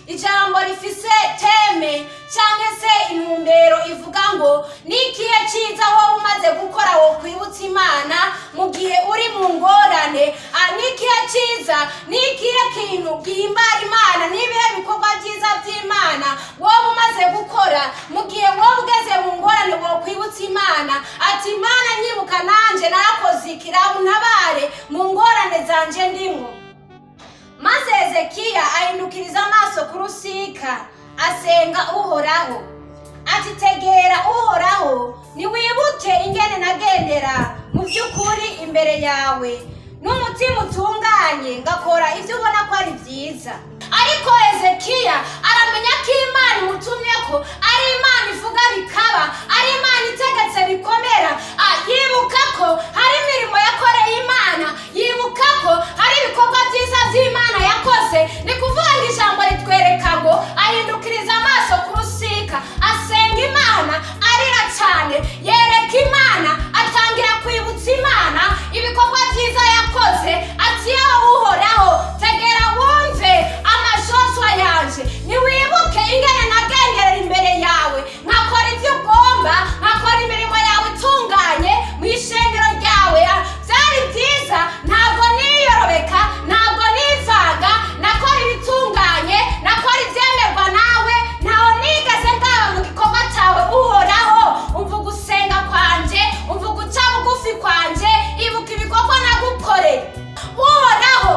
Ijambo rifise thème cyangwa se intumbero ivuga ngo: ni ikihe cyiza wowe umaze gukora wo kwibutsa Imana mu gihe uri mu ngorane? Ni ikihe cyiza, ni ikihe kintu gihimbara Imana, ni ibihe bikorwa byiza by'Imana wowe umaze gukora mu gihe wowe ugeze mu ngorane wo kwibutsa Imana ati: "Imana, nyibuka, nanjye narakoze ikirabu, ntabare mu ngorane zanje ndimwo"? Maze Hezekiya ahindukiriza amaso ku rusika, asenga Uhoraho ati: "Tegera Uhoraho, niwibuke ingene nagendera mu by'ukuri imbere yawe n'umutima utunganye, ngakora ibyo ubona ko ari byiza." Ariko Hezekiya aramenya ko Imana imutumye ko ari Imana ivuga bikaba, ari Imana itegetse bikomera. Yibuka ko hari imirimo yakoreye Imana, yibuka ko hari ibikorwa byiza by'Imana yakoze. Ni kuvuga ngo ijambo ritwereka ngo ahindukiriza amaso ku rusika, asenga Imana, arira cyane, yereka Imana, atangira kwibutsa Imana ibikorwa byiza yakoze, ati: "Yewe Uhoraho, tegera wumve amashoswa yanje, niwibuke ingene nagenderera imbere yawe, nkakora ibyo ugomba, nkakora imirimo yawe itunganye mu ishengero ryawe. Byari byiza, ntabwo niyorobeka, ntabwo nivanga, nakora ibitunganye, nakora ibyemerwa nawe, ntaho nigeze ndaba mu gikorwa cyawe. Uhoraho, umva ugusenga kwanje, umva uguca bugufi kwanje, ibuka ibikorwa nagukoreye." Uhoraho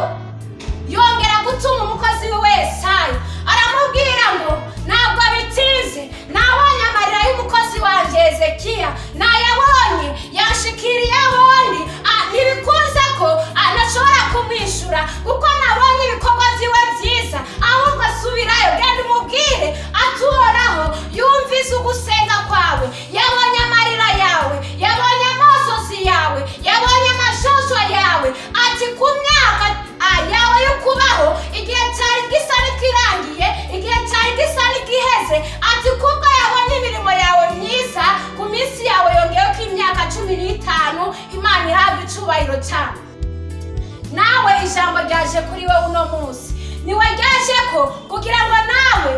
yongera gutuma umukozi we Yesaya, aramubwira ngo: "Ntabwo bitinze, nabonye amarira y'umukozi wanjye Hezekiya, nayabonye, yanshikiriye ahondi. Ntibikunze ko ntashobora kumwishyura kuko nabonye ibikorwa byiwe byiza. Ahubwo asubirayo, genda umubwire ati Uhoraho yumvise ugusenga kwawe, yabonye amarira yawe, yabonye amosozi yawe, yabonye amashusho yawe, ati ku myaka yawe yo kubaho, igihe cyari gisa n'ikirangiye, igihe cyari gisa n'igiheze, ati kubwo yabonye imirimo yawe myiza, ku minsi yawe yongeyeho imyaka 15." Imana ihabwa icubahiro cyane. Nawe ijambo ryaje kuri wowe uno munsi, niwe ryaje ko kugira ngo nawe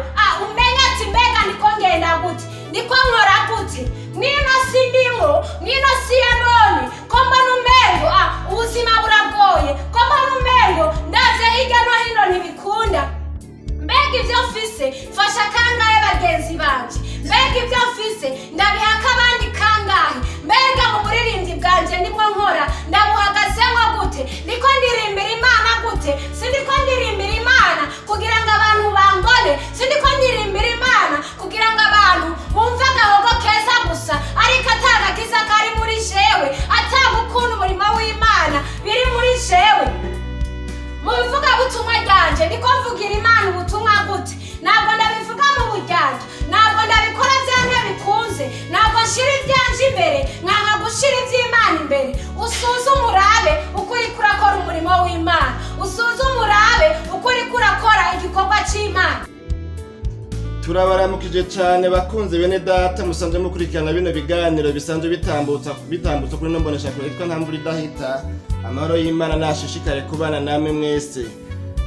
umenye ati: "Mbega niko ngenda gute? Niko nkora gute mwino si ndimo, mwino si ya none, ko mbona umengo ubuzima buragoye, ko mbona umengo ndavye hirya no hino ntibikunda? Mbega ibyo mfise mfasha kangahe bagenzi banje? Mbega ibyo mfise ndabihaka abandi kangahe? Mbega mu buririmbyi bwanje ndimo nkora ndabuhagazemo gute? Ndiko ndirimbira Imana gute? Sindiko ndirimbira Imana kugira ngo abantu bambone, sindiko ndirimbira Imana kugira ngo abantu bumve agahogo keza gusa, ariko atagakiza kari muri jewe, atagukunda umurimo w'Imana biri muri jewe. Mu bivugabutumwa ryanje niko mvugira Imana ubutumwa gute? Ntabwo ndabivuga mu buryarya, ntabwo ndabikora byanke bikunze, ntabwo nshyira ibyanje imbere nkanka gushyira iby'Imana imbere." Usuzume urabe uko uriko urakora umurimo w'Imana, usuzume urabe uko uriko urakora igikorwa cy'Imana. Turabaramukije cyane bakunze bene data musanzwe mukurikirana bino biganiro bisanzwe bitambutsa kuri no mbonesha kure yitwa Nta Mvura Idahita. Amahoro y'Imana nashishikare kubana namwe mwese.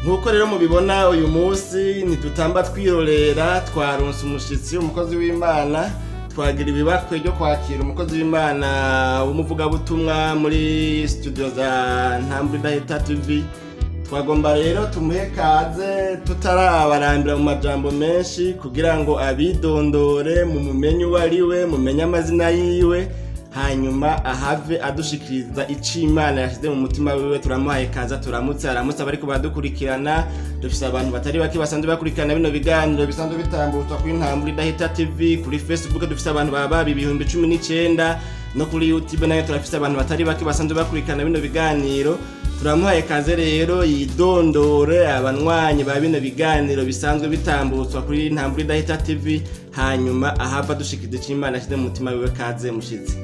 Nk'uko rero mubibona, uyu munsi ntidutamba twirorera, twaronse umushitsi, umukozi w'Imana. Twagira ibibakwe ryo kwakira umukozi w'Imana w'umuvugabutumwa muri studio za Nta Mvura Idahita TV. Twagomba rero tumuhe kaze tutarabarambira mu majambo menshi, kugira ngo abidondore, mu mumenye uwo ari we, mumenye amazina yiwe, hanyuma ahave adushikiriza ico Imana yashyize mu mutima wiwe. Turamuhaye kaza, turamutse, aramutse abariko baradukurikirana. Dufise abantu batari bake basanzwe bakurikirana bino biganiro bisanzwe bitambutswa kuri Ntambura Idahita TV. Kuri Facebook dufise abantu baba 19,000, no kuri YouTube nayo turafise abantu batari bake basanzwe bakurikirana bino biganiro. Turamuhaye kaze rero yidondore abanywanyi ba bino biganiro bisanzwe bitambutswa kuri Ntambura Idahita TV, hanyuma ahava dushikiriza ico Imana yashyize mu mutima wiwe. Kaze mushitsi.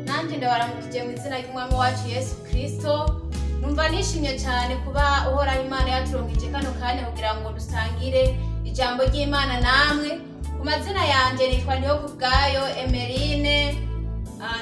Nanjye ndabaramukije mu izina ry'Umwami wacu Yesu Kirisito. Numva nishimye cyane kuba Uhoraho Imana yaturonkije kano kanya kugira ngo dusangire ijambo ry'Imana namwe. Ku mazina yanjye nitwa Ndiho Kubwayo Emerine.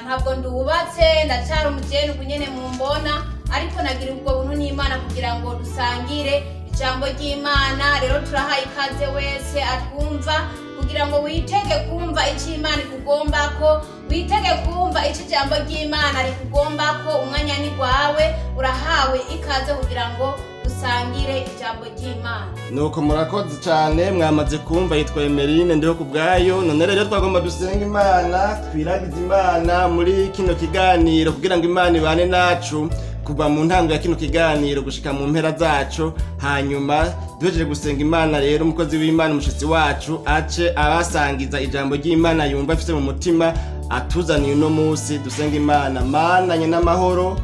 Ntabwo ndubatse, ndacyari umujene ubu nyene mumbona, ariko nagira ubwo buntu n'Imana kugira ngo dusangire ijambo ry'Imana. Rero turahaye ikaze. wese atwumva kugira ngo witege kumva icyo Imana ikugombako, witege kumva icyo ijambo ry'Imana rikugombako. Umwanya ni gwawe, urahawe ikaze kugira ngo dusangire ijambo ry'Imana. Nuko murakoze cyane, mwamaze kumva yitwa Emeline Ndiho ku bwayo. None rero twagomba dusenga Imana, twiragize Imana muri kino kiganiro kugira ngo Imana ibane nacu kuva mu ntango ya kino kiganiro gushika mu mpera zacu. Hanyuma duhejeje gusenga Imana rero, umukozi w'Imana, umushitsi wacu, ace abasangiza ijambo ry'Imana yumva afise mu mutima atuzaniye uno munsi. Dusenga Imana. Mana nye n'amahoro,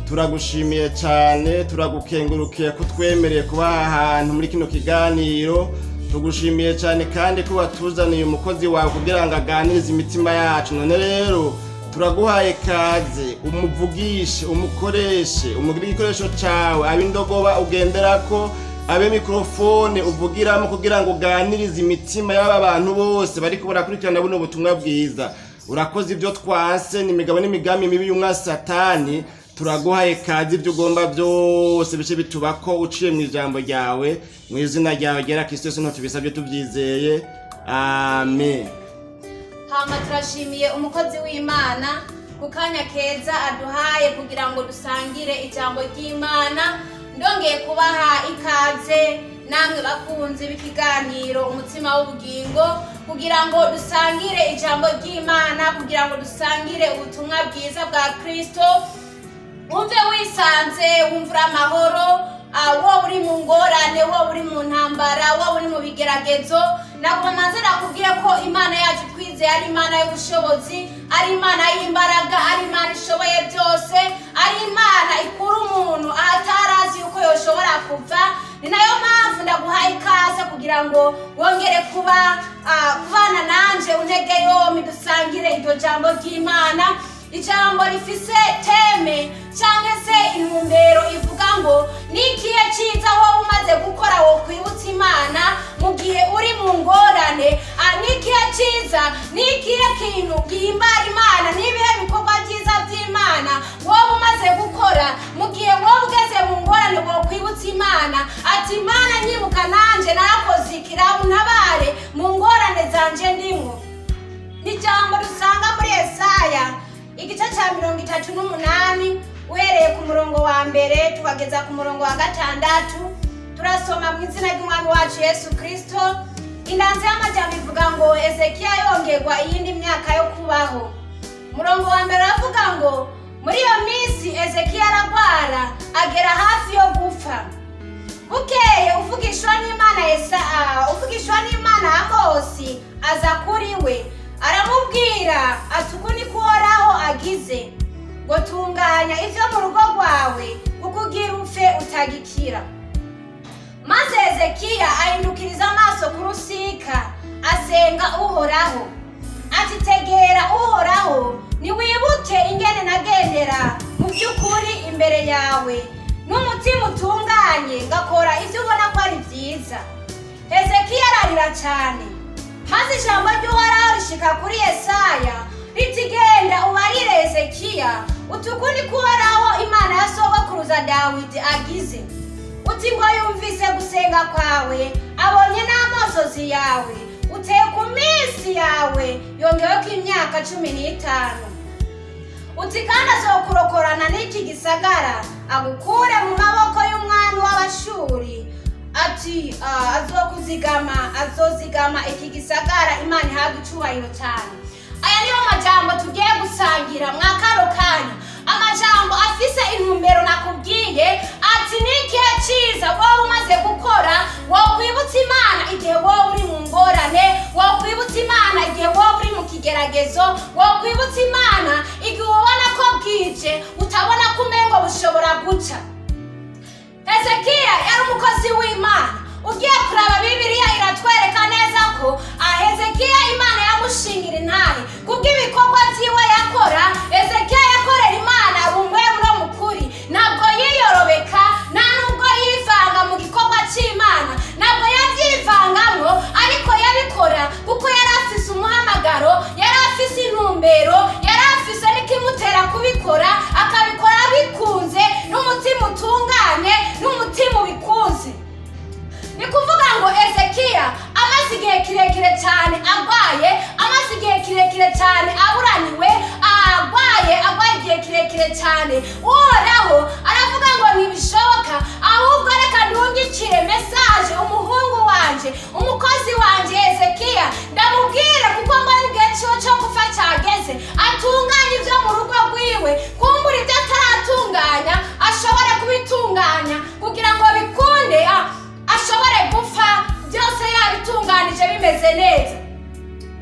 turagushimiye cyane, turagukengurukiye ko twemereye kuba aha hantu muri kino kiganiro. Tugushimiye cyane kandi ko watuzaniye umukozi wawe kugira ngo aganirize imitima yacu. None rero turaguhaye kaze, umuvugishe, umukoreshe, umugire igikoresho cyawe, abe indogoba ugenderako, abe mikorofone uvugiramo kugira ngo uganirize imitima y'aba bantu bose bariko barakurikirana buno butumwa bwiza. Urakoze. Ibyo twanse ni imigabo n'imigambi mibi y'umwa Satani. Turaguhaye kaze, ibyo ugomba byose bice bitubako uciye mu ijambo ryawe. Mu izina ryawe ryera Kristo Yesu tubisabye tubyizeye, amen. Hama turashimiye umukozi w'Imana ku kanya keza aduhaye kugira ngo dusangire ijambo ry'Imana. Ndongeye kubaha ikaze namwe bakunzi b'ikiganiro Umutima w'Ubugingo, kugira ngo dusangire ijambo ry'Imana, kugira ngo dusangire ubutumwa bwiza bwa Kristo. Wumve wisanze, wumve uri amahoro. Wowe uri mu ngorane, wowe uri mu ntambara, wowe uri mu bigeragezo, naguma manze nakubwiye ko Imana yacu twizeye ari Imana y'ubushobozi, ari Imana y'imbaraga, ari Imana ishoboye byose, ari Imana ikura umuntu ahatarazi yuko yoshobora kuva. Ni nayo mpamvu ndaguhaye ikaze kugira ngo wongere kuba kubana nanje, untege yombi dusangire iryo jambo ry'Imana, ijambo rifise thème cyangwa se intumbero ivuga ngo: ni ikihe cyiza wowe umaze gukora wokwibutsa Imana mu gihe uri mu ngorane? Ni ikihe cyiza, ni ikihe kintu gihimbara Imana, ni ibihe bikorwa byiza by'Imana wowe umaze gukora mu gihe wowe ugeze mu ngorane wokwibutsa Imana ati: "Imana, nyibuka, nanje narakoze ikirabu, ntabare mu ngorane zanje ndimwo"? Ni ijambo dusanga muri Yesaya igice cya 38, uhereye ku murongo wa mbere tukageza ku murongo wa gatandatu. Turasoma mu izina ry'Umwami wacu Yesu Kirisito. Indanzi y'amajambo ivuga ngo: Ezekiya yongerwa iyindi myaka yo kubaho. Umurongo wa mbere aravuga ngo: Muri iyo minsi Ezekiya aragwara, agera hafi yo gupfa. Bukeye uvugishwa n'Imana Yesa, uvugishwa n'Imana Amosi aza kuri we, aramubwira ati: "Uku niko Uhoraho agize ngo: tunganya ibyo mu rugo rwawe, kuko ugira upfe utagikira." Maze Hezekiya ahindukiriza amaso ku rusika, asenga Uhoraho ati: "Tegera Uhoraho, niwibuke ingene nagendera mu by'ukuri imbere yawe n'umutima utunganye, ngakora ibyo ubona ko ari byiza." Hezekiya ararira cyane. Maze ijambo ry'Uhoraho rishika kuri Yesaya riti: "Genda ubarire Hezekiya uti: uku niko Uhoraho Imana ya sogokuruza Dawidi agize, uti ngo yumvise gusenga kwawe, abonye n'amosozi yawe, uteye ku minsi yawe yongeweko imyaka 15. Uti kandi azokurokorana n'iki gisagara, agukure mu maboko y'umwami w'Abashuri." Ati azokuzigama, azozigama iki gisagara. Imana ihabwa icubahiro cyane. Aya niyo majambo tugiye gusangira mwa kano kanya, amajambo afise intumbero nakubwiye ati: ni ikihe ciza wowe umaze gukora wokwibutsa Imana igihe wowe uri mu ngorane, wokwibutsa Imana igihe wowe uri mu kigeragezo, wokwibutsa Imana igihe ubona ko bwije, utabona ko umengo bushobora guca? Hezekiya yari umukozi w'Imana. Ugiye kuraba Bibiliya iratwereka neza ko Hezekiya Imana yamushingira intahe kubw'ibikorwa byiwe yakora. Hezekiya yakorera Imana bumwe no mu kuri. Ntabwo yiyorobeka, nta nubwo yivanga mu gikorwa cy'Imana, ntabwo yabyivangamo, ariko yabikora kuko yari afise umuhamagaro, yari afise intumbero, yari afise n'ikimutera kubikora, akabikora bikunze n'umutima utunganye, n'umutima ubikunze. Ni kuvuga ngo Ezekiya wanje, umukozi wanje Hezekiya, ndamubwire kuko mbona igihe ciwe co gupfa cageze, atunganye ivyo mu rugo rwiwe, kumbura ibyo ataratunganya ashobore kubitunganya kugira ngo bikunde, ashobore gupfa byose yabitunganije bimeze neza.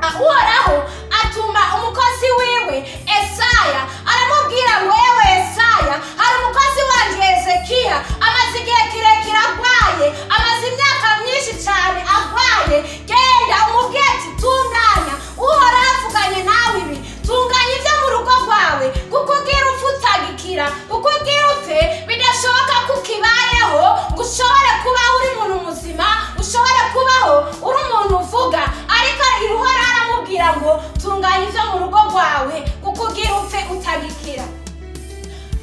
Uhoraho atuma umukozi wiwe Esaya, aramubwira ngo: "Ewe Esaya, hari umukozi wanje Hezekiya amaze igihe kirekire agwaye, amaze imyaka myinshi cyane agwaye. Genda umubwire ati: 'Tunganya, Uhoraho avuganye nawe ibi, tunganya ibyo mu rugo rwawe, kuko ugira upfe utagikira, kuko ugira upfe bidashoboka ko ukibayeho ngo ushobore kubaho uri umuntu muzima, ushobore kubaho uri umuntu uvuga.'" Ariko Uhoraho aramubwira ngo: "Tunganya ibyo mu rugo rwawe, kuko ugira upfe utagikira."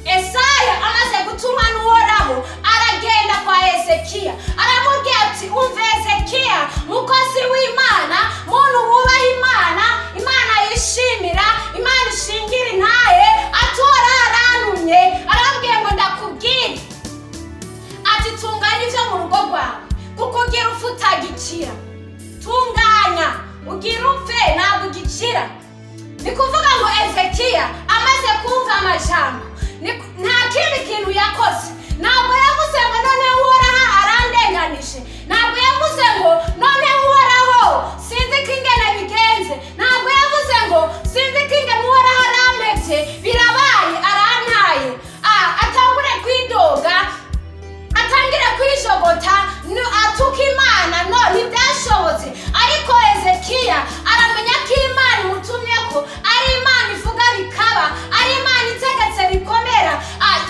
Esaya amaze gutumwa n'Uhoraho aragenda kwa Hezekiya, aramubwira ati: "Umve Hezekiya, mukozi w'Imana, muntu wubaha Imana, Imana yishimira, Imana ishingira intahe," ati: "Uhoraho arantumye, arambwiye ngo ndakubwire ati: 'Tunganya ibyo mu rugo rwawe, kuko ugira upfe utagikira. Tunganya, ugira upfe ntabwo ugikira.'" Ni kuvuga ngo Ezekiya amaze kumva amajambo, nta kindi kintu yakoze. Ntabwo yavuze ngo: "Noneho Uhoraho arandenganije." Ntabwo yavuze ngo: "Noneho Uhoraho sinzi ko ingene bigenze." Ntabwo yavuze ngo: "Sinzi ko ingene Uhoraho arampevye, birabaye, arantaye." Atangure kwidoga, atangire kwijogota, atuka Imana. No, ntibyashobotse. Ariko Hezekiya aramenya ko Imana imutumye ko ari Imana ivuga bikaba, ari Imana itegetse bikomera.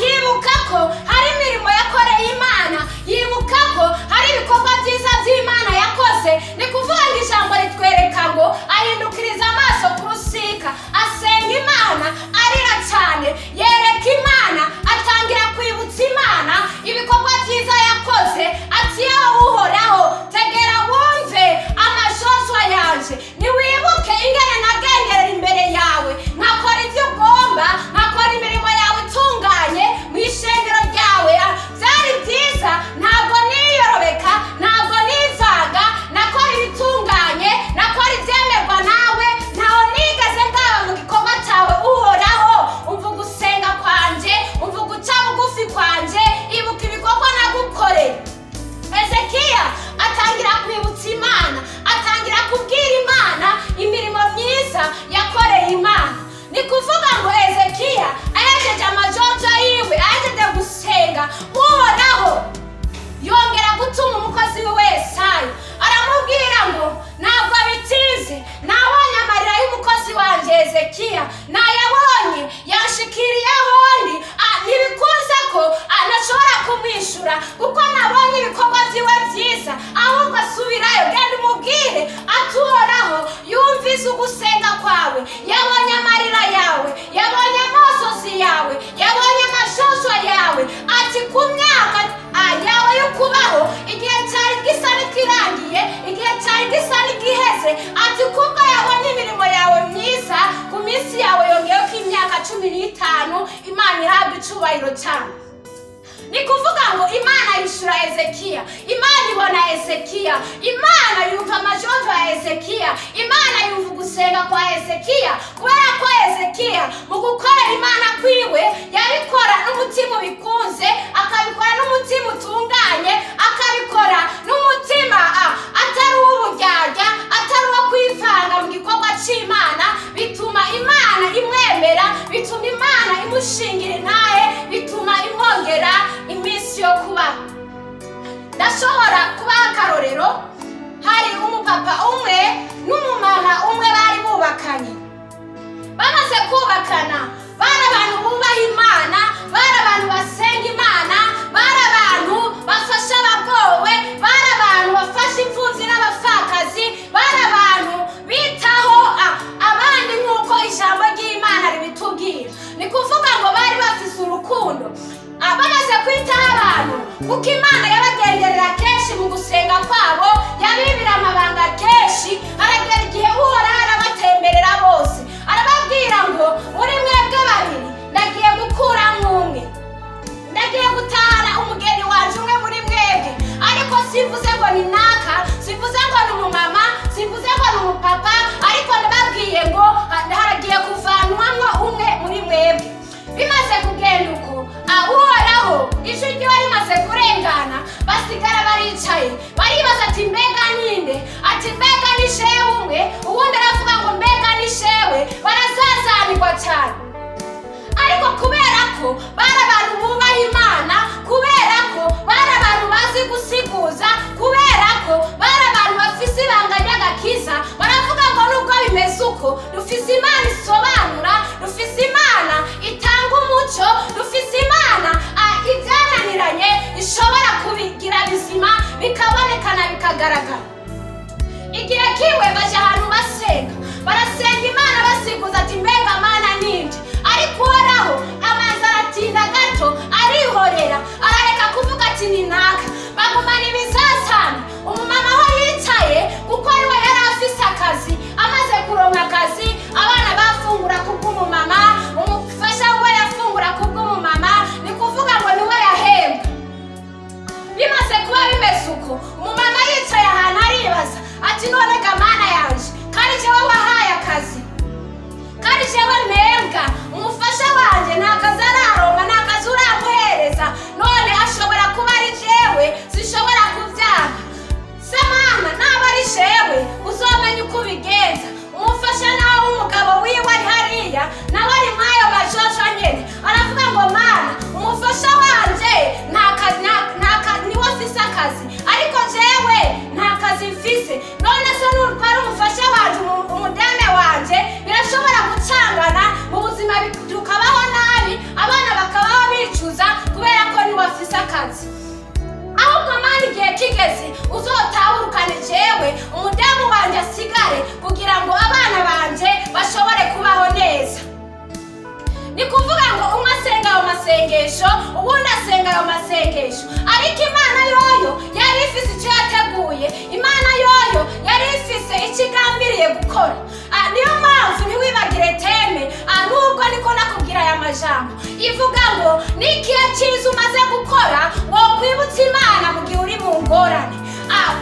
Yibuka ko hari imirimo yakoreye Imana, yibuka ko hari ibikorwa byiza by'Imana yakoze. Ni kuvuga ngo ijambo ritwereka ngo ahindukiriza amaso ku rusika, asenga Imana, arira cyane, yereka Imana, atangira kwibutsa Imana ibikorwa byiza yakoze, ati: "Yewe Uhoraho, tegera wumve amajozwa yanje, niwibuke ingene nagenderera imbere yawe, nkakora ibyo ugomba, nkakora imirimo yawe itunganye mu ishengero ryawe. Byari byiza, ntabwo niyorobeka, ntabwo nivanga, nakora ibitunganye, nakora ibyemerwa nawe, ntaho nigeze ndaba mu gikorwa cyawe. Uhoraho, umva ugusenga kwanje, umva uguca bugufi kwanje, ibuka ibikorwa nagukoreye." Hezekiya atangira kwibutsa Imana, atangira kubwira Imana imirimo myiza yakoreye Imana. Ni kuvuga ngo Hezekiya ahejeje amajojo yiwe, ahejeje gusenga, Uhoraho yongera gutuma umukozi we Yesaya, aramubwira ngo: "Ntabwo bitinze, nabonye amarira y'umukozi wanjye Hezekiya, nayabonye, yanshikiriyeho ndi. Ntibikunze ko ntashobora kumwishyura kuko nabonye ibikorwa byiwe byiza. Ahubwo asubirayo, genda umubwire ati: 'Uhoraho yumvise ugusenga kwawe, yabonye amarira yawe, yabonye amosozi yawe, yabonye amashusho yawe,' ati: 'Ku myaka yawe yo kubaho, igihe cyari gisa n'ikirangiye, igihe cyari gisa n'igiheze,' ati: 'Kubwo yabonye imirimo yawe myiza, ku minsi yawe yongeyeho imyaka 15.' Imana ihabwa icubahiro cyane." Ni kuvuga ngo Imana yishura Hezekiya, Imana ibona Hezekiya, Imana yumva amajonjo ya Hezekiya, Imana yumva ugusenga kwa Hezekiya, kubera ko Hezekiya mu gukorera Imana kwiwe yabikora n'umutima ubikunze, akabikora n'umutima utunganye, akabikora n'umutima atari uw'uburyarya, atari uwo kwivanga mu gikorwa c'Imana. Bituma Imana imwemera, bituma Imana imushingira intahe, bituma imwongera iminsi yo kubaho. Ndashobora kubaha akarorero. Hari umupapa umwe n'umumama umwe bari bubakanye. Bamaze kubakana, bari abantu bubaha Imana, bari abantu basenga Imana, bari abantu bafasha abagowe, bari abantu bafasha imfubyi n'abapfakazi, bari abantu bitaho abandi nk'uko ijambo ry'Imana ribitubwira. Ni kuvuga ngo bari bafise urukundo. Bamaze kwitaho abantu, kuko Imana yabagenderera kenshi mu gusenga kwabo, yabibira amabanga kenshi, haragera igihe Uhoraho arabatemberera bose, arababwira ngo: "Muri mwebwe babiri ndagiye gukuramo umwe, ndagiye gutahana umugeni wanje umwe muri mwebwe. Ariko sivuze ngo ni naka, sivuze." bikagaragara. Igihe kimwe baje ahantu basenga, barasenga Imana basiguza ati: "Mbega Mana, ninde?" Ariko Uhoraho amazi aratinda gato, arihorera, arareka kuvuga ati: "Ni naka." Bagumana ibizazane. Umumama aho yicaye, kuko ariwe yari afise akazi, amaze kuronka akazi, abana bafungura kubw'umumama, umufasha we yafungura kubw'umumama, ni kuvuga ngo niwe yahembwa. Bimaze kuba bimeze uko, umumama yicaye ahantu aribaza ati: "None ga Mana yanje, kandi jewe wahaye akazi, kandi jewe mpembwa, umufasha wanje nta kazi araronka, nta kazi uramuhereza, none ashobora kuba ari jewe zishobora kuvyanga. Se Mana, naba ari jewe uzomenya uko ubigenza." Umufasha nawe w'umugabo wiwe ari hariya, nawe ari mw'ayo majojo nyene, aravuga ngo: "Mana, umufasha wanje nta kazi, niwe afise akazi, ariko jewe nta kazi mfise. None se nutwara umufasha wanje, umudame wanje, birashobora gucangana mu buzima, tukabaho nabi, abana bakabaho bicuza kubera ko niwe afise akazi. Ahubwo Mana, igihe kigeze uzotahurukane jewe, umudamu wanje asigare, kugira ngo abana banje bashobore kubaho neza." Ni kuvuga ngo umwe asenga ayo masengesho, uwundi asenga ayo masengesho, ariko Imana yoyo yari ifise icyo yateguye, Imana yoyo yari ifise icyo igambiriye gukora. Niyo mpamvu ntiwibagire thème, nubwo niko nakubwira aya majambo ivuga ngo: ni ikihe cyiza umaze gukora wokwibutsa Imana mu gihe uri mu ngorane?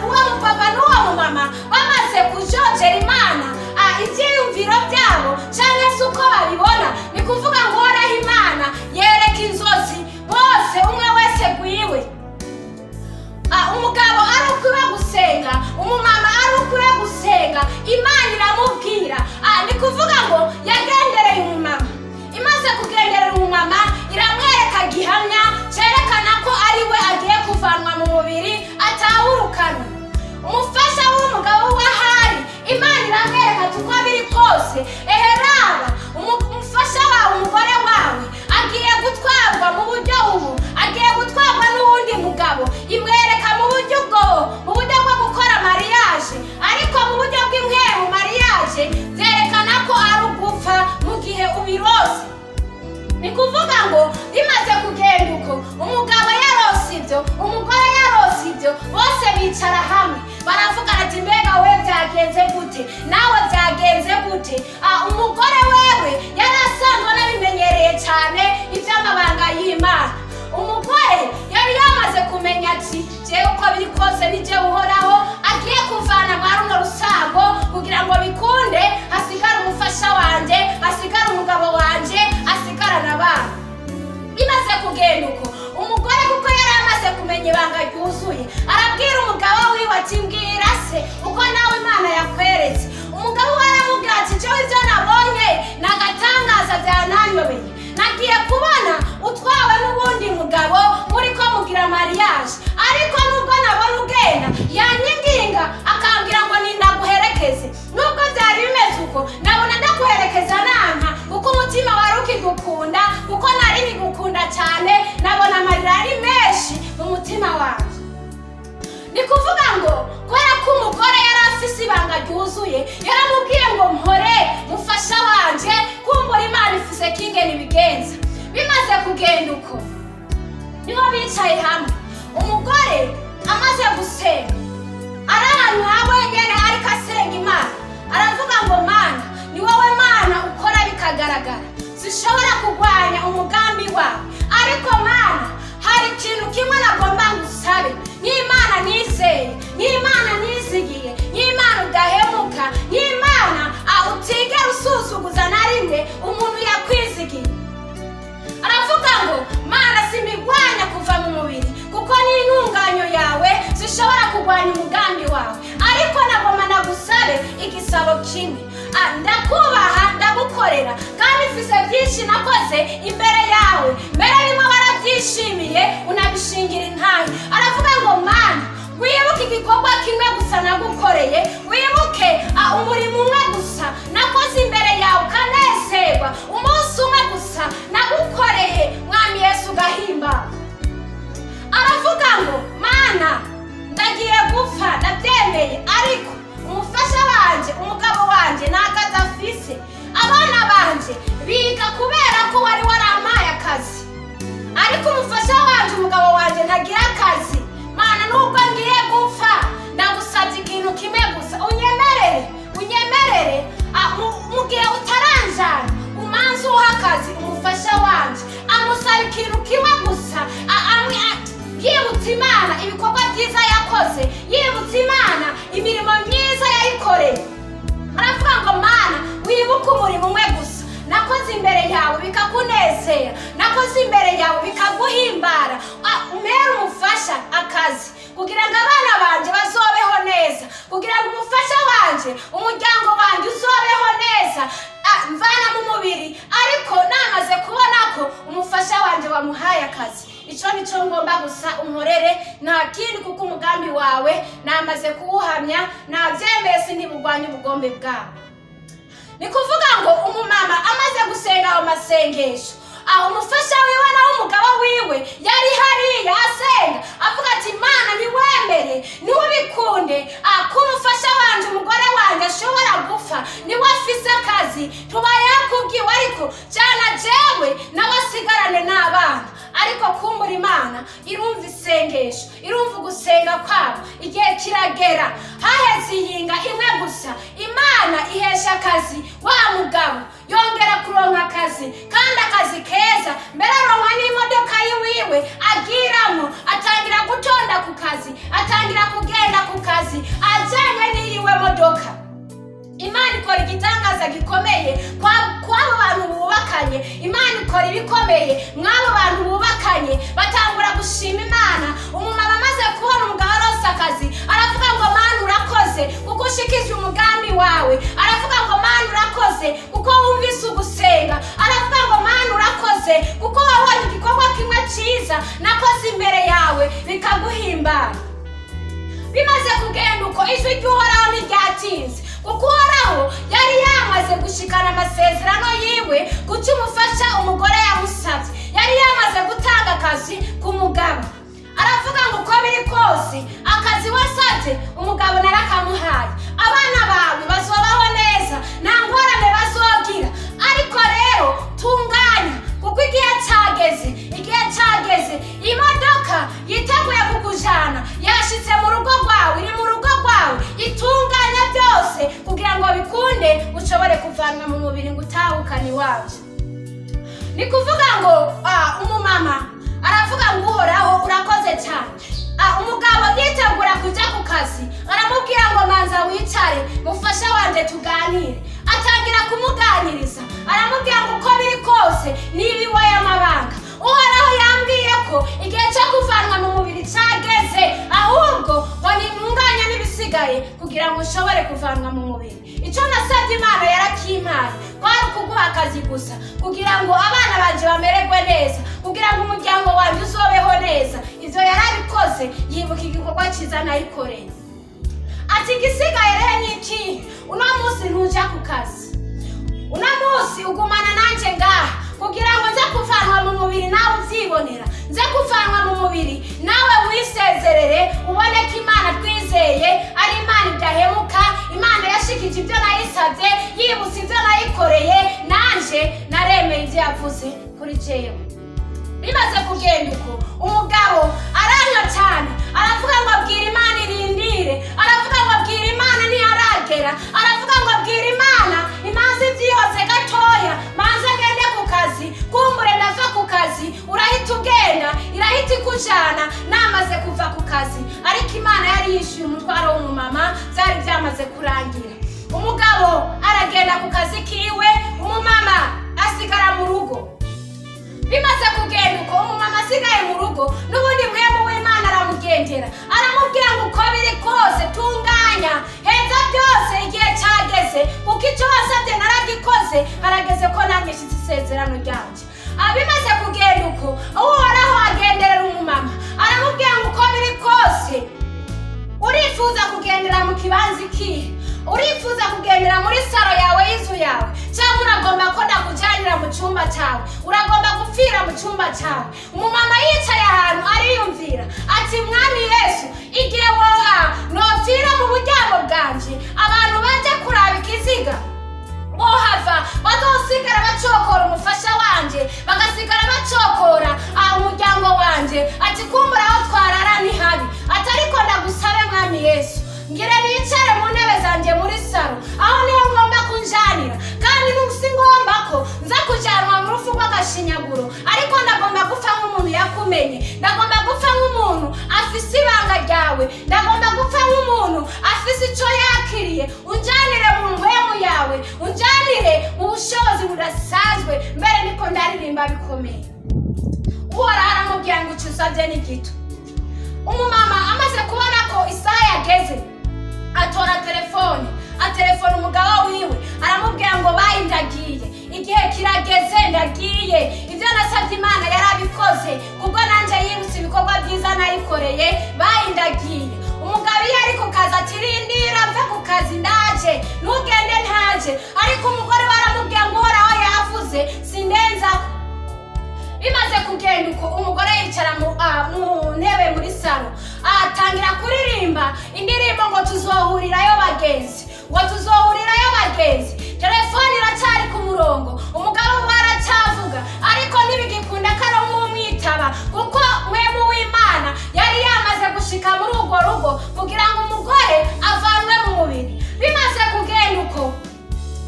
Uwo mupapa n'uwo mumama bamaze kujojera Imana ibyiyumviro byabo cyangwa se uko babibona, ni kuvuga ngo Uhoraho Imana yereka inzozi bose, umwe wese gwiwe. Umugabo ari ukwiwe gusenga, umumama ari ukwiwe gusenga, Imana iramubwira. Ni kuvuga ngo yagendereye umumama. Imaze kugenderera umumama, iramwereka gihamya cyerekana ko ari we agiye kuvanwa mu mubiri, atahurukana. Umufasha w'umugabo we ahari, Imana iramwereka ati: "Uko biri kose, eheraba umufasha wawe, umugore wawe agiye gutwarwa mu buryo ubu, agiye gutwarwa n'uwundi mugabo." Imwereka mu buryo ubwo, mu buryo bwo gukora mariage, ariko mu buryo bw'impwemu mariage byerekana ko ari ugupfa mu gihe ubirose. Ni kuvuga ngo bimaze kugenda uko, umugabo yarose ibyo, umugore yarose ibyo, bose bicara hamwe baravugana ati: "Mbega we byagenze gute? Nawe byagenze gute?" Umugore wewe yari asanzwe anabimenyereye cyane iby'amabanga y'Imana. Umugore yari yamaze kumenya ati: "Jewe uko biri kose ni jewe Uhoraho agiye kuvana mwa runo rusango, kugira ngo bikunde hasigare umufasha wanje, hasigare umugabo wanje, hasigarane abana." Bimaze kugenda uko, umugore kuko yari amaze kumenya ibanga ryuzuye, arabwira umugabo wiwe ati: "Mbwira se uko nawe Imana yakweretse." Umugabo we aramubwira ati: "Jewe ibyo nabonye ni agatangaza, byananyobeye. Nagiye kubona utwawe n'ubundi mugabo, muri ko mugira mariage, ariko nubwo nabona ugenda, yanyinginga akambwira ngo nindaguherekeze. Nubwo byari bimeze uko, nabona ndaguherekeza nanka, kuko umutima wari ukigukunda, kuko nari nkigukunda cyane. Nabona amarira ari menshi mu mutima wanjye." Ni kuvuga ngo kubera ko umugore yari afise ibanga ryuzuye, yaramubwiye ngo: "Mpore mufasha wanje, kumbura Imana ifise kingene ibigenza." Bimaze kugenda uko, niho bicaye hamwe. Umugore amaze gusenga, ari ahantu ha wenyine ariko asenga Imana, aravuga ngo: "Mana, ni wowe Mana ukora bikagaragara, zishobora kurwanya umugambi wawe, ariko Mana, hari ikintu kimwe nagomba ngusabe nk'Imana nizeye, nk'Imana nizigiye, nk'Imana udahemuka, nk'Imana utigera usuzuguza na rimwe umuntu yakwizigiye." Aravuga ngo: "Mana, simbigwanya kuva mu mubiri, kuko n'intunganyo yawe zishobora kurwanya umugambi wawe, ariko nagomba nagusabe igisabo kimwe. Ndakubaha, ndagukorera, kandi mfise byinshi nakoze imbere yawe, mbere bimwe warabyishimiye, unabishingira intahe." Aravuga ngo: "Mana, wibuke igikorwa kimwe gusa nagukoreye, wibuke umurimo umwe gusa nakoze imbere yawe ukanezerwa, umunsi umwe gusa nagukoreye, Mwami Yesu, ugahimba." Aravuga ngo: "Mana, ndagiye gupfa, ndabyemeye." Biga kubera ko wari warampaye akazi, ariko umufasha wanje, umugabo wanje, ntagira akazi. Mana, nubwo ngiye gupfa, ndagusabye ikintu kimwe gusa, unyemerere, unyemerere, mu gihe utaranjana umanze uha akazi umufasha wanje. Amusaba ikintu kimwe gusa, yibutse Imana ibikorwa byiza yakoze, yibutse Imana imirimo myiza yayikoreye. Aravuga ngo: "Mana, wibuke umurimo umwe gusa nakoze imbere yawe bikakunezera, nakoze imbere yawe bikaguhimbara. Umpere umufasha akazi kugira ngo abana banje bazobeho neza, kugira ngo umufasha wanje, umuryango wanje uzobeho neza. Mvana mu mubiri, ariko namaze kubona ko umufasha wanje wamuhaye akazi. Ico nico ngomba gusa unkorere, nta kindi, kuko umugambi wawe namaze kuwuhamya, navyemeye, sintibugwanye ubugombe bwawe." Ni kuvuga ngo umumama amaze gusenga ayo masengesho, aho umufasha wiwe naho umugabo wiwe yari hariya asenga avuga ati: "Imana, ntiwemere, ntubikunde ko umufasha wanje, umugore wanje, ashobora gupfa. Niwe afise akazi, tubaye yakubwiwe, ariko jana jewe nawe asigarane n'abana." Ariko kumbura Imana irumva isengesho, irumva ugusenga kwabo. Igihe kiragera, haheze iyinga imwe gusa, Imana ihesha akazi wa mugabo, yongera kuronka akazi, kandi akazi keza. Mbere aronka n'imodoka yiwiwe agiramo, atangira gutonda ku kazi, atangira kugenda ku kazi ajanye n'iyiwe modoka. Imana ikora igitangaza gikomeye kw'abo bantu bubakanye. Imana ikora ibikomeye mw'abo bantu bubakanye, batangura gushima Imana. Umumama amaze kubona umugabo aronse akazi, aravuga ngo: "Mana, urakoze kuko ushikije umugambi wawe." Aravuga ngo: "Mana, urakoze kuko wumvise ugusenga." Aravuga ngo: "Mana, urakoze kuko wabonye igikorwa kimwe cyiza nakoze imbere yawe bikaguhimbara." Bimaze kugenda uko, ijwi ry'Uhoraho ntiryatinze, kuko Uhoraho yari yamaze gushikana amasezerano yiwe kuco umufasha umugore yamusabye. Yari yamaze gutanga akazi ku mugabo. Aravuga ngo: "Uko biri kose, akazi wasabye umugabo narakamuhaye, abana bawe bazobaho neza, nta ngorane bazogira. Ariko rero tunganya, kuko igihe cyageze, igihe cyageze. Imodoka yiteguye kukujana yashitse mu rugo rwawe, iri mu rugo rwawe. Itunganya byose kugira ngo bikunde ushobore kuvanwa mu mubiri ngo utahukane iwacu." Ni kuvuga ngo umumama aravuga ngo: "Uhoraho, urakoze cyane." Umugabo yitegura kujya ku kazi, aramubwira ngo: "Manza wicare, mufasha wanje, tuganire." Atangira kumuganiriza, aramubwira ngo: "Uko biri kose, niba iwaye amabanga, Uhoraho yambwiye ko igihe cyo kuvanwa mu mubiri cyageze, ahubwo ngo nintunganye n'ibisigaye kugira ngo ushobore kuvanwa mu mubiri. Icyo nasabye Imana yarakimpaye, kwari ukuguha akazi gusa kugira ngo abana banje bamererwe neza, kugira ngo umuryango wanjye uzobeho neza. Ibyo yarabikoze, yibuka igikorwa cyiza nayikoreye." Ati: "Igisigaye rero ni ikihe? Uno munsi ntuja ku kazi, uno munsi ugumana nanjye ngaha kugira ngo nze kuvanwa mu mubiri nawe ubyibonera, nze kuvanwa mu mubiri nawe wisezerere, ubone ko Imana twizeye ari Imana idahemuka. Imana yashikije ibyo nayisabye, yibutse ibyo nayikoreye, nanje naremeye ibyo yavuze kuri jewe." Bimaze kugenda uko, umugabo aranywa cyane, aravuga ngo: "Abwira Imana irindire." Aravuga ngo: "Abwira Imana ntiharagera." Aravuga ngo: "Abwira Imana imanza ibyihose gatoya, manze agende ku kazi, kumbure ndava ku kazi urahita ugenda, irahita ikujana namaze kuva ku kazi." Ariko Imana yari yishyuye umutwaro w'umumama, byari byamaze kurangira. Umugabo aragenda ku kazi kiwe, umumama asigara mu rugo. Bimaze kugenda uko, umumama asigaye mu rugo, n'ubundi mwemu w'Imana aramugendera, aramubwira ngo: "Uko biri kose, tunganya, heza byose, igihe cyageze, kuko icyo wasabye naragikoze, harageze ko nanjye nshyize isezerano ryanjye." Bimaze kugenda uko, Uhoraho agenderera umumama, aramubwira ngo: "Uko biri kose, urifuza kugendera mu kibanza ikihe? Urifuza kugendera muri saro yawe y'inzu yawe, cyangwa uragomba ko ndakujyanira mu cyumba cyawe? Uragomba gupfira mu cyumba cyawe?" Umumama yicaye ahantu ariyumvira ati: "Mwami Yesu, igihe wowe nopfira mu buryamo bwanje, abantu bajya kuraba ikiziga bohava bazosigara bacokora." ko nza kujanwa mu rupfu rw'agashinyaguro, ariko ndagomba gupfa nk'umuntu yakumenye, ndagomba gupfa nk'umuntu afise ibanga ryawe, ndagomba gupfa nk'umuntu afise ico yakiriye. Unjanire mu mpwemu yawe, unjanire mu bushobozi budasanzwe." Mbere niko ndaririmba bikomeye. Uhoraho aramubwira ngo: "Ico usavye ni gito." Umumama amaze kubona ko isaha yageze, atora telefone, atelefona umugabo wiwe, aramubwira ngo: "Bayi, ndagiye, igihe kirageze, ndagiye. Ibyo nasabye Imana yarabikoze, kubwo nanjye yibutse ibikorwa byiza nayikoreye. Bayi, ndagiye." Umugabo iyo ari ku kazi ati: "Rindira mve ku kazi, ndaje, ntugende ntaje." Ariko umugore we aramubwira ngo: "Uhoraho yavuze, sindenzako." Bimaze kugenda uko, umugore yicara mu ntebe muri salo, atangira kuririmba indirimbo ngo: "Tuzohurirayo bagenzi," ngo: "Tuzohurirayo bagenzi." Telefone iracyari ku murongo, umugabo we aracyavuga, ariko ntibigikunda ko ari umwitaba, kuko Mpwemu w'Imana yari yamaze gushika muri urwo rugo kugira ngo umugore avanwe mu mubiri. Bimaze kugenda uko,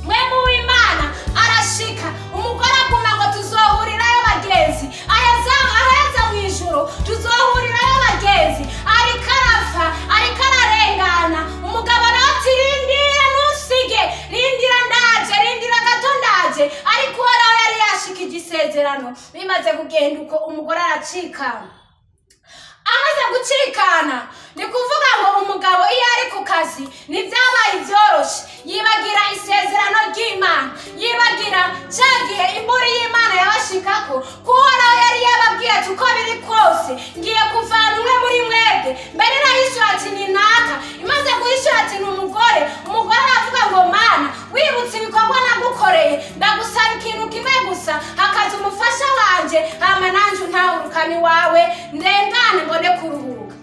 Mpwemu w'Imana arashika, umugore aguma ngo: "Tuzohurirayo bagenzi," aheza aheza mu ijuru, "Tuzohurirayo bagenzi." Ariko arapfa, ariko ararengana. Umugabo nawe ati: "Rindira, ntusige, rindira ndaje, rindira gato ndaje." Ariko Uhoraho yari yashikije isezerano. Bimaze kugenda uko, umugore aracikana. Amaze gucikana, ni kuvuga ngo umugabo iyo ari ku kazi ntibyabaye ibyoroshe, yibagira isezerano ry'Imana, yibagira cya gihe imburi y'Imana yabashikako, ko Uhoraho yari yababwiye ati: "Uko biri kose ngiye kuvana umwe muri mwebwe." Mbere irahishura ati: "Ni naka." Imaze guhishura ati: "Ni umugore." Umugore aravuga ngo: "Mana, wibutse ibikorwa nagukoreye, ndagusaba ikintu kimwe gusa, hakaza umufasha wanje, hama nanje untahurukane iwawe, ndengane mbone kuruhuka."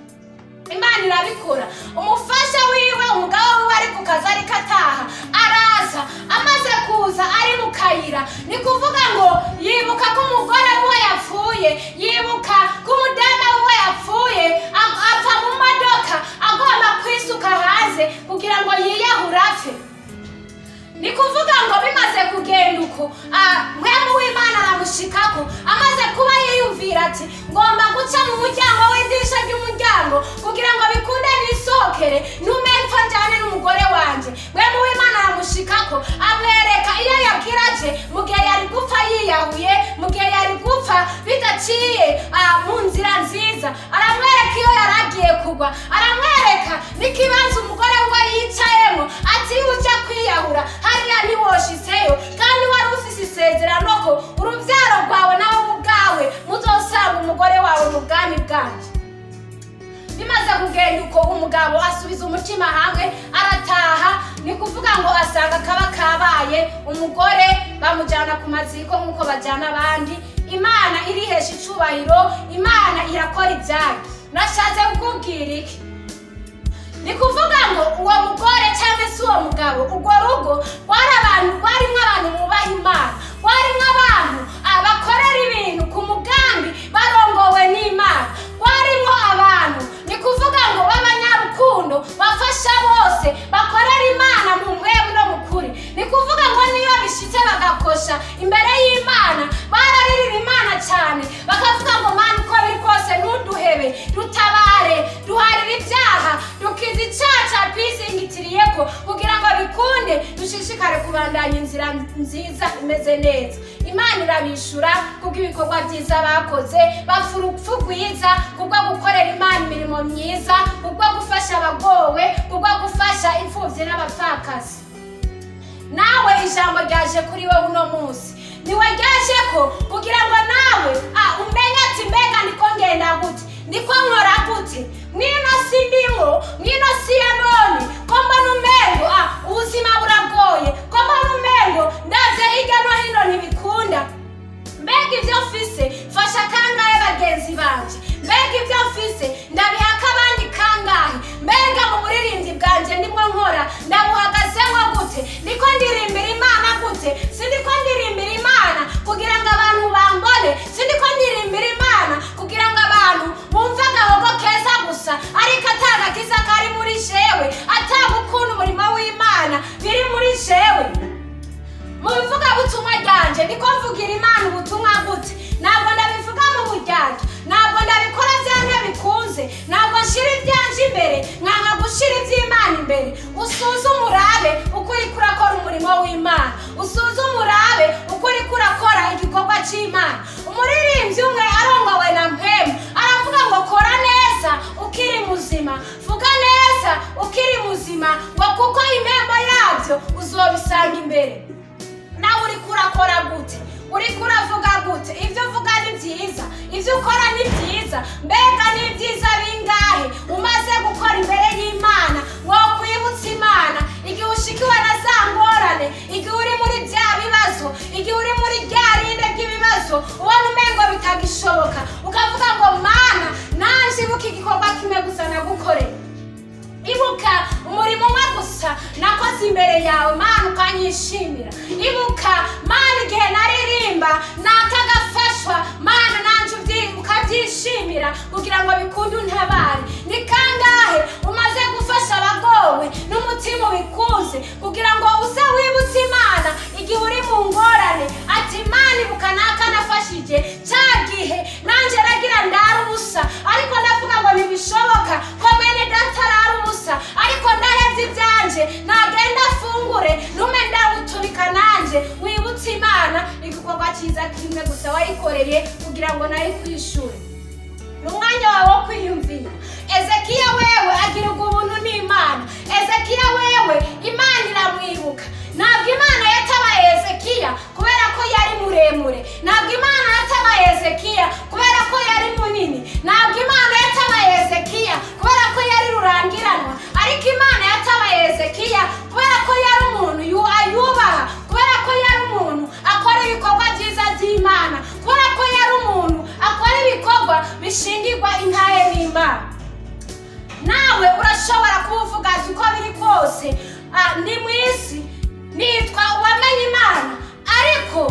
Imana irabikora. Umufasha wiwe, umugabo wiwe ari ku kazi, ariko ataha, araza. Amaze kuza, ari mu kayira, ni kuvuga ngo yibuka ko umugore wiwe yapfuye, yibuka ko umudamu wiwe yapfuye, apfa mu modoka agomba kwisuka hanze kugira ngo yiyahure apfe. Ni kuvuga ngo bimaze kugenda uko, Mpwemu w'Imana aramushikako. Amaze kuba yiyumvira ati: "Ngomba guca mu muryango w'idirisha ry'umuryango kugira ngo bikunde nisohokere, nume mpfa njyane n'umugore wanje." Mpwemu w'Imana aramushikako, amwereka iyo yabwira aje mu gihe yari gupfa yiyahuye, mu gihe yari gupfa bidaciye mu nzira nziza. Aramwereka iyo yari agiye kugwa, aramwereka n'ikibanza umugore we yicayemo, ati: "Iyo ujya kwiyahura hariya ntiwoshitseyo, kandi wari ufise isezerano ko urubyaro rwawe nawe ubwawe muzosanga umugore wawe mu bwami bwanjye." Bimaze kugenda uko, umugabo asubiza umutima hamwe, arataha. Ni kuvuga ngo asanga kaba kabaye, umugore bamujyana ku maziko nk'uko bajyana abandi. Imana irihesha icubahiro, Imana irakora ibyayo. Nashatse kukubwira iki? Ni kuvuga ngo uwo mugore cyangwa se uwo mugabo, urwo rugo rwari abantu, rwarimo abantu bubaha Imana, rwarimo abantu bakorera ibintu ku mugambi barongowe n'Imana, rwarimo abantu, ni kuvuga ngo b'abanyarukundo, bafasha bose, bakorera Imana mu mpwemu no mu kuri. Ni kuvuga ngo niyo bishitse bagakosha imbere y'Imana, bararirira Imana cyane, bakavuga ngo: "Mana, uko biri kose ntuduhebe, dutabare, duharire ibyaha, dukize icyaha cyatwizingitiriyeko, kugira ngo bikunde dushishikare kubandanya inzira nziza imeze neza." Imana irabishura kubw'ibikorwa byiza bakoze, bapfa urupfu rwiza kubwo gukorera Imana imirimo myiza, kubwo gufasha abagowe, kubwo gufasha imfubyi n'abapfakazi. Nawe ijambo ryaje kuri wowe uno munsi, niwe ryaje ko kugira ngo nawe umenye ati: "Mbega niko ngenda gute? Niko nkora gute mwino si ndimo, mwino si ya none, ko mbona umengo ubuzima buragoye, ko mbona umengo ndavye hirya no hino ntibikunda? Mbega ibyo mfise mfasha kangahe bagenzi banje? Mbega ibyo mfise ndabihaka abandi kangahe? Mbega mu buririmbyi bwanje ndimo nkora ndabuhagazemo gute? Niko ndirimbira Imana gute? Sindiko ndirimbira Imana kugira ngo abantu bambone, sindiko ndirimbira Imana kugira ngo abantu bumve agahogo keza gusa, ariko atagakiza kari muri jewe, atagukunda umurimo w'Imana." umurimo w'Imana, usuzume urabe uko uriko urakora igikorwa c'Imana. Umuririmbyi umwe arongowe na Mpwemu aravuga ngo kora neza ukiri muzima, vuga neza ukiri muzima, ngo kuko impembo yabyo uzobisanga imbere. Nawe uriko urakora gute? Uriko uravuga gute? Ibyo uvuga ni byiza, ibyo ukora ni byiza, mbega ni byiza bingahe umaze gukora imbere y'Imana wokwibutsa Imana igihe ushikiwe na za ngorane, igihe uri muri bya bibazo, igihe uri muri rya rinde ry'ibibazo, ubona umengo bitagishoboka, ukavuga ngo Mana, nanje ibuka igikorwa kimwe gusa nagukoreye, ibuka umurimo umwe gusa nakoze imbere yawe Mana ukanyishimira, ibuka Mana igihe naririmba nakagafashwa Mana nanje ukabyishimira kugira ngo bikunde untabare. Ni kangahe umaze gufasha abagowe n'umutima ubikunze kugira ngo uze wibutse Imana igihe uri mu ngorane, ati Imana ibuka naka nafashije cya gihe nanje nagira ndara ubusa, ariko ndavuga ngo ntibishoboka ko mwene data arara ubusa, ariko ndahevye ivyanje nagenda afungure nume ndawuturika nanje. Wibutse Imana igikorwa cyiza kimwe gusa wayikoreye kugira ngo nayo ikwishure. Ni umwanya wawe wo kwiyumvira. Ezekiya wewe agirirwa ubuntu n'Imana. Ezekiya wewe Imana iramwibuka. Ntabwo Imana yatabaye Ezekiya kubera ko yari muremure, ntabwo Imana yatabaye Ezekiya kubera ko yari munini, ntabwo Imana yatabaye Ezekiya kubera ko yari rurangiranwa, ariko Imana yatabaye Ezekiya kubera ko yari umuntu ayubaha, kubera ko yari umuntu akora ibikorwa byiza by'Imana, kubera ko yari umuntu akora ibikorwa bishingirwa intahe n'Imana. Nawe urashobora kuba uvuga ati uko biri kose, ndi mu isi nitwa uwamenye Imana, ariko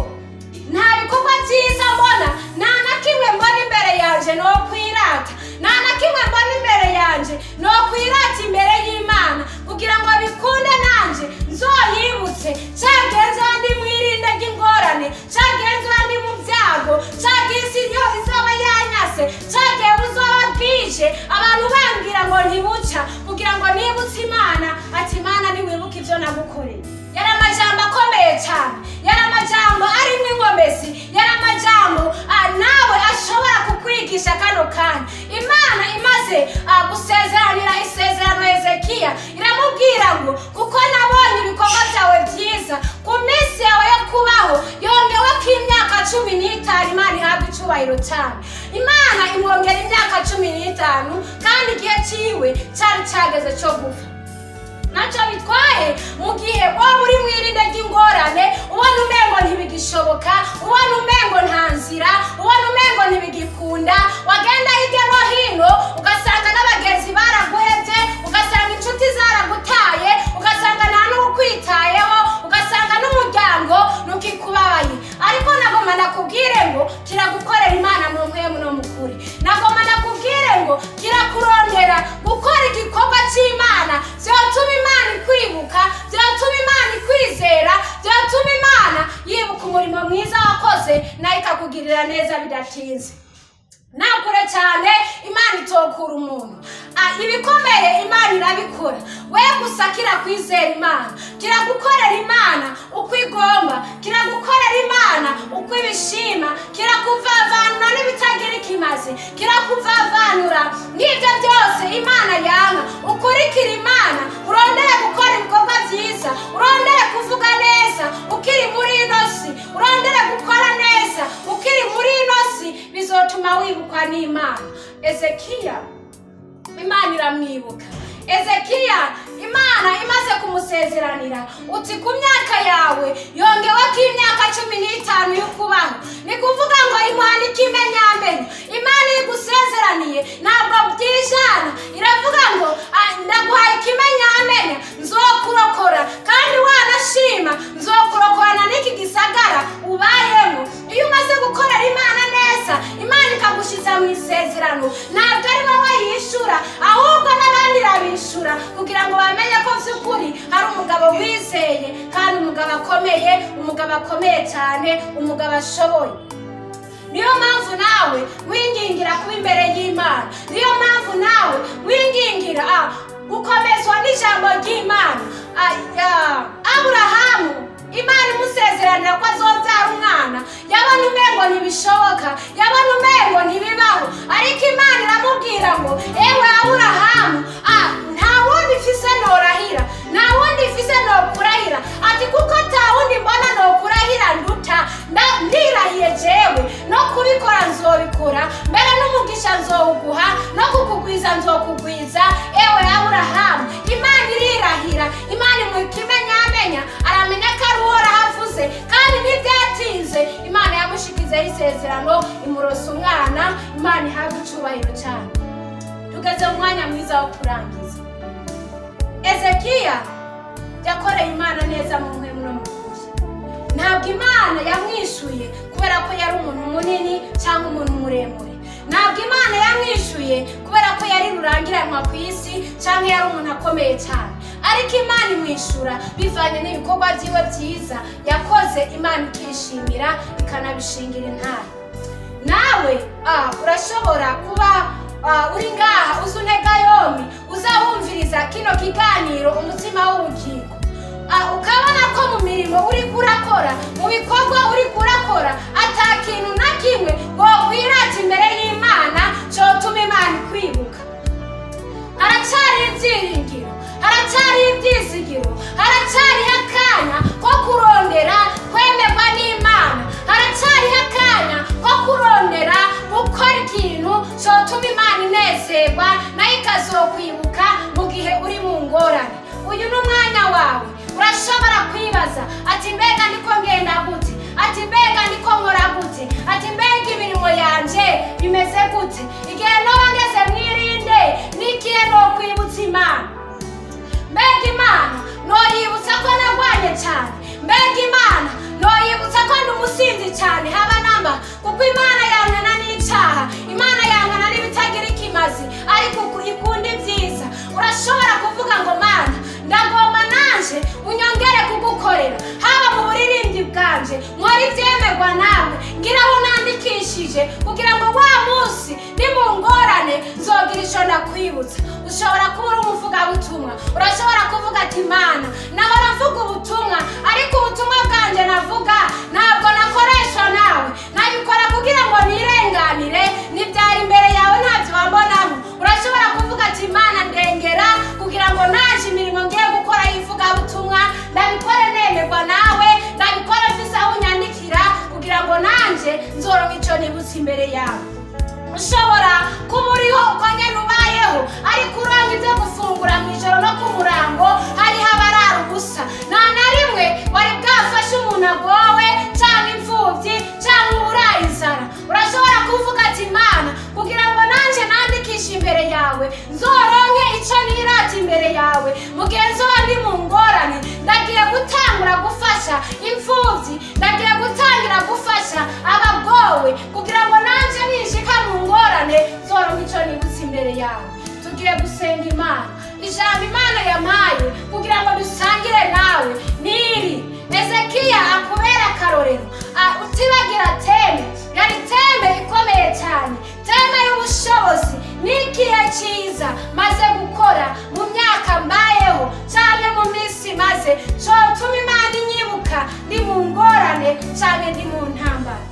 nta bikorwa byiza mbona, nta na kimwe mbona imbere yanje no kwirata, nta na kimwe mbona imbere yanje no kwirata imbere y'Imana kugira ngo bikunde nanje nzoyibutse cagenze ndi mwirinde ry'ingorane, cagenze ndi mu byago, cagiye isi yo izoba yanyase, cagiye buzoba bwije abantu bambwira ngo ntibuca, kugira ngo nibutse Imana ati Imana niwibuke ibyo nagukoreye. Yari amajambo akomeye cyane, yari amajambo arimwo inkomezi, yari amajambo nawe ashobora kukwigisha kano kanya. Imana imaze gusezeranira isezerano Ezekiya, iramubwira ngo kuko nabonye ibikorwa byawe byiza, ku minsi yawe yo kubaho yongeweko imyaka 15. Imana ihabwa icubahiro cyane. Imana imwongera imyaka 15, kandi igihe ciwe cyari cyageze cyo gupfa. Ntacyo bitwaye mu gihe waba uri mu irinde ry'ingorane, ubona umengo ntibigishoboka, ubona umengo nta nzira, ubona umengo ntibigikunda, wagenda hirya no hino ugasanga n'abagenzi baraguhevye, ugasanga inshuti zaragutaye, ugasanga nta n'ukwitayeho, ugasanga n'umuryango ntukikubabaye. Ariko nagoma nakubwire ngo kiragukorera Imana mu mpwemu no mu kuri. Nagoma nakubwire ngo kirakurondera gukora igikorwa c'Imana vyotuma Imana ikwibuka, vyotuma Imana ikwizera, vyotuma Imana yibuka umurimo mwiza wakoze nayo ikakugirira neza bidatinze. Nakure cyane Imana itokura umuntu. Ibikomeye Imana irabikora. We gusa kirakwizera Imana, kiragukorera Imana uko igomba, kiragukorera Imana uko ibishima, kirakuvavanura n'ibitagira ikimazi, kirakuvavanura n'ibyo byose Imana yanka. Ukurikira Imana, urondere gukora ibikorwa byiza, urondere kuvuga neza ukiri muri ino si, urondere gukora neza ukiri muri ino si, bizotuma wibukwa n'Imana. Ezekiya Imana iramwibuka. Ezekiya Imana imaze kumusezeranira uti ku myaka yawe yongeweko imyaka 15 y'ukubaho, ni kuvuga ngo imuhana ikimenyamenya. Imana igusezeraniye ntabwo byijana, iravuga ngo ndaguhaye ikimenyamenya, nzokurokora kandi wanashima nzokurokorana n'iki gisagara ubayemo. Iyo umaze gukorera Imana neza, Imana ikagushiza mu isezerano, ntabwo ari wowe yishura, ahubwo n'abandi irabishura kugira ngo bamenye ko vy'ukuri hari umugabo wizeye, kandi umugabo akomeye, umugabo akomeye cyane, umugabo ashoboye. Niyo mpamvu nawe wingingira kuba imbere y'Imana, niyo mpamvu nawe wingingira gukomezwa n'ijambo ry'Imana. Aburahamu ntibishoboka, yabona umengo ntibibaho, ariko Imana iramubwira ngo: "Ewe Aburahamu, nta wundi mfise norahira, nta wundi mfise nokurahira." Ati: "Kuko ata wundi mbona nokurahira nduta, ndirahiye jewe, no kubikora nzobikora, mbere n'umugisha nzowuguha, no kukugwiza nzokugwiza, ewe Aburahamu." Imana irirahira, Imana imuha ikimenyamenya, aramenya ko ari Uhoraho avuze. Kandi ntibyatinze, Imana yamushikizeho isezerano, imurosa umwana. Imana ihabwa icubahiro cyane. Tugeze mu mwanya mwiza wo kurangiza. Ezekiya yakoreye Imana neza mu mpwemu no mu kuri. Ntabwo Imana yamwishuye kubera ko yari umuntu munini cyangwa umuntu muremure. Ntabwo Imana yamwishuye kubera ko yari rurangiranwa ku isi cyangwa yari umuntu akomeye cyane, ariko Imana imwishura bivanye n'ibikorwa byiwe byiza yakoze, Imana ikishimira, ikanabishingira intahe. Nawe urashobora kuba uri ngaha, uzi untega yombi, uzawumviriza kino kiganiro Umutima w'Ubugingo, ukabona ko mu mirimo uri kurakora, mu bikorwa uri kurakora, ata kintu na kimwe wokwirata imbere y'Imana cotuma Imana ikwibuka. Haracyari ibyiringiro, haracyari ibyizigiro, haracyariho akanya ko kurondera kwemerwa n'Imana, haracyariho akanya ko kurondera gukora ikintu cyotuma Imana inezerwa, nayo ikazokwibuka mu gihe uri mu ngorane. Uyu ni umwanya wawe. Urashobora kwibaza ati: "Mbega niko ngenda gute?" Ati: "Mbega niko nkora gute?" Ati: "Mbega imirimo yanje bimeze gute? Igihe noba ngeze mwirinde, n'ikihe nokwibutsa Imana? Mbega Imana noyibutsa ko narwanye cyane? Mbega Imana noyibutsa ko ndi umusinzi cyane?" Haba namba, kuko Imana yankana n'icyaha, Imana yankana n'ibitagira ikimazi, ariko ikunda ibyiza. Urashobora kuvuga ngo: "Mana, ndagomba nanje unyongere kugukorera, haba mu buririmbyi bwanje, nkora ibyemerwa nawe, ngira aho nandikishije, kugira ngo wa munsi ni mu ngorane nzogira icyo ndakwibutsa." Ushobora kuba uri umuvugabutumwa, urashobora kuvuga ati: "Imana, nahora mvuga ubutumwa, ariko ubutumwa bwanjye navuga ntabwo nakoresha nawe, nabikora kugira ngo nirenganire, nibyara imbere yawe ntabyo wambonamo." Urashobora kuvuga ati: "Imana, ndengera kugira ngo naje imirimo ngiye gukora y'ivugabutumwa ndabikore nemerwa nawe, ndabikore mfise aho unyandikira, kugira ngo nanje nzoronke icyo nibutse imbere yawe." Ushobora kuba uriho uko nyene ubayeho, ariko uronka ibyo gufungura mu ijoro no ku murango, hariho abarara ubusa. Nta na rimwe wari bwafashe umuntu agowe cyangwa imfubyi cyangwa uburaye inzara. Urashobora kuvuga ati: "Imana, kugira ngo nanje nandikishe imbere yawe, nzoronke icyo nirata imbere yawe mu gihe nzoba ndi mu ngorane, ndagiye gutangura gufasha imfubyi, ndagiye gutangira gufasha abagowe, kugira ngo nanje ninshika mu ngorane nzoronke icyo nibutse imbere yawe." Tugiye gusenga Imana. Ijambo Imana yampaye kugira ngo dusangire nawe niri: Ezekiya akubera akarorero. Utibagira thème, yari thème ikomeye cyane, thème y'ubushobozi. Ni ikihe cyiza maze gukora mu myaka mbayeho cyangwa mu minsi maze cotuma Imana inyibuka ndi mu ngorane cyangwa ndi mu ntambara?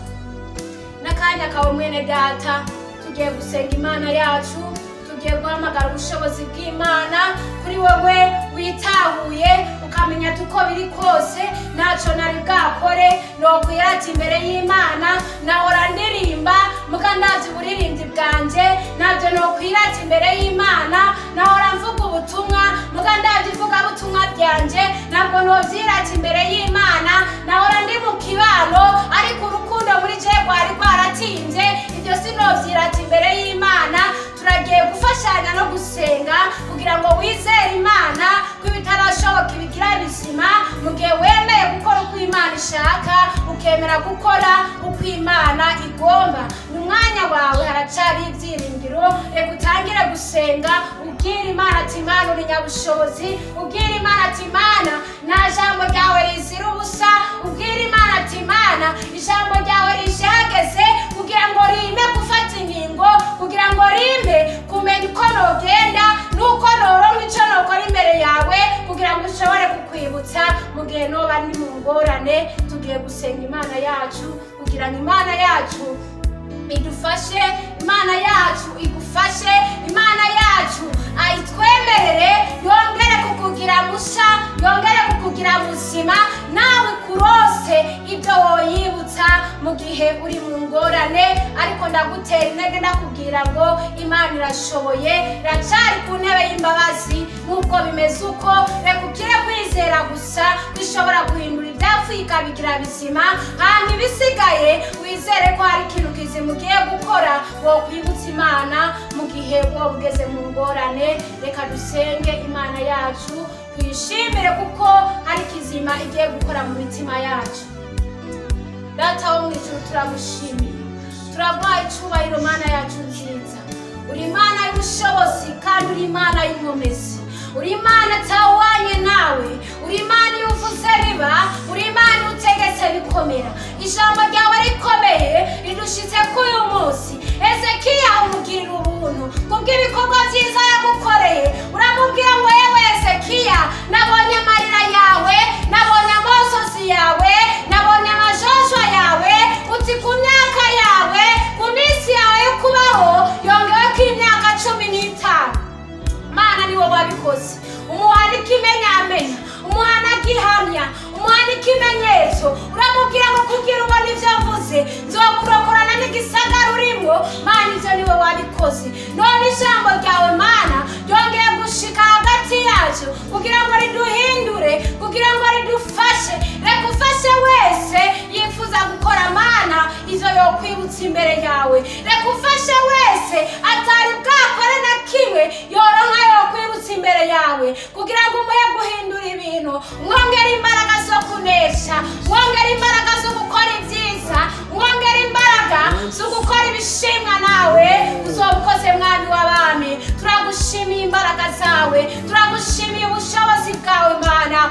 N'akanya kawe, mwene data, tugiye gusenga Imana yacu, tugiye guhamagara ubushobozi bw'Imana kuri wowe witahuye, ukamenya ati: "Uko biri kose ntacyo nari bwakore nokwirata imbere y'Imana. Nahora ndirimba, muga ndabyo uburirimbyi bwanjye ntabyo nokwirata imbere y'Imana. Nahora mvuga ubutumwa, muga ndabyo ivugabutumwa byanjye ntabwo nobyirata imbere y'Imana. Nahora ndi mu kibano, ariko urukundo muri je rwari rwaratinze, ibyo sinobyirata imbere y'Imana." Turagiye gufashanya no gusenga kugira ngo wizere Imana ko ibitarashoboka ibigira bizima, mu gihe wemeye gukora uko Imana ishaka, ukemera gukora uko Imana igomba. Ni umwanya wawe, haracari ibyiringiro. Reka utangire gusenga, ubwira Imana ati: "Imana, uri nyabushobozi." Ubwira Imana ati: "Imana, nta jambo ryawe rizira ubusa." Ubwira Imana ati: "Imana, ijambo ryawe rije hageze kugira ngo rime gufata ingingo, kugira ngo rime kumenya uko nogenda n'uko noronka icyo nokora imbere yawe, kugira ngo ushobore kukwibutsa mu gihe noba ndi mu ngorane." Tugiye Tugiye gusenga Imana yacu kugira ngo Imana yacu idufashe, Imana yacu igufashe, Imana yacu ayitwemerere, yongere kukugira musha, yongere kukugira muzima, nawe kurose ibyo woyibutsa mu gihe uri mu ngorane. Ariko ndagutera intege, ndakubwira ngo Imana irashoboye, iracari ku ntebe y'imbabazi. Nk'uko bimeze uko, reka ukire kwizera gusa bishobora guhindura ibyapfuye ikabigira bizima. Hanyuma ibisigaye wizere ko hari ikintu kizima ugiye gukora wokwibutsa Imana mu gihe woba ugeze mu ngorane. Reka dusenge Imana yacu, tuyishimire kuko hari kizima igiye gukora mu mitima yacu. Data wo mu ijuru, turagushimiye, turaguha icubahiro. Mana yacu nziza, uri Imana y'ubushobozi kandi uri Imana y'inkomezi, uri Imana atawanye nawe, uri Imana iyo uvuze biba, uri Imana utegetse bikomera. Ijambo ryawe rikomeye ridushitse kuri uyu munsi. Hezekiya umugirira ubuntu kubw'ibikorwa byiza yagukoreye, uramubwira ngo: "Yewe Hezekiya, nabonye amarira yawe, nabonye amosozi yawe, nabonye amajojwa yawe." Uti ku myaka yawe, ku minsi yawe yo kubaho yongeweko imyaka 15. Mana, niwe wabikoze. Umuhana ikimenyamenya, umuhana gihamya, umuhana ikimenyetso. Uramubwira ngo: "Kugira ubone ibyo mvuze, nzokurokorana n'igisagara urimo." Mana, ibyo niwe wabikoze. None ijambo ryawe, Mana, ryongeye gushika hagati yacu kugira ngo riduhindure, kugira ngo ridufashe. Reka ufashe wese yifuza gukora, Mana, ivyo yokwibutsa imbere yawe. Reka ufashe wese atari bwakore na kimwe yoronka yokwibutsa imbere yawe, kugira ngo umuhe guhindura ibintu, mwongere imbaraga zo kunesha, mwongere imbaraga zo gukora ibyiza, mwongere imbaraga zo gukora ibishimwa nawe. Uzoba ukoze, Mwami w'abami. Turagushimiye imbaraga zawe, turagushimiye ubushobozi bwawe, Mana.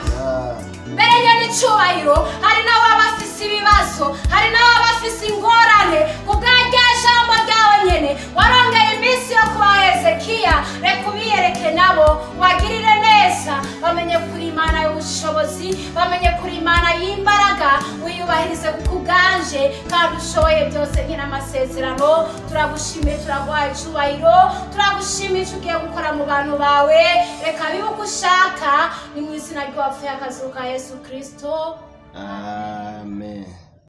Mbere nyene icubahiro, hari n'ababa bafise ibibazo, hari n'ababa bafise ingorane. Kubwa rya jambo ryawe nyene warongeye iminsi yo kuba Hezekiya, reka ubiyereke nabo, wagirire neza, bamenye kuri Imana y'ubushobozi, bamenye kuri Imana y'imbaraga. Wiyubahirize kuko uganje kandi ushoboye byose nkina amasezerano. Turagushimiye, turaguhaye icubahiro, turagushimiye icyo ugiye gukora mu bantu bawe. Reka bibe uko ushaka. Ni mu izina ry'uwapfuye akazuka, Yesu Kristo. Amen.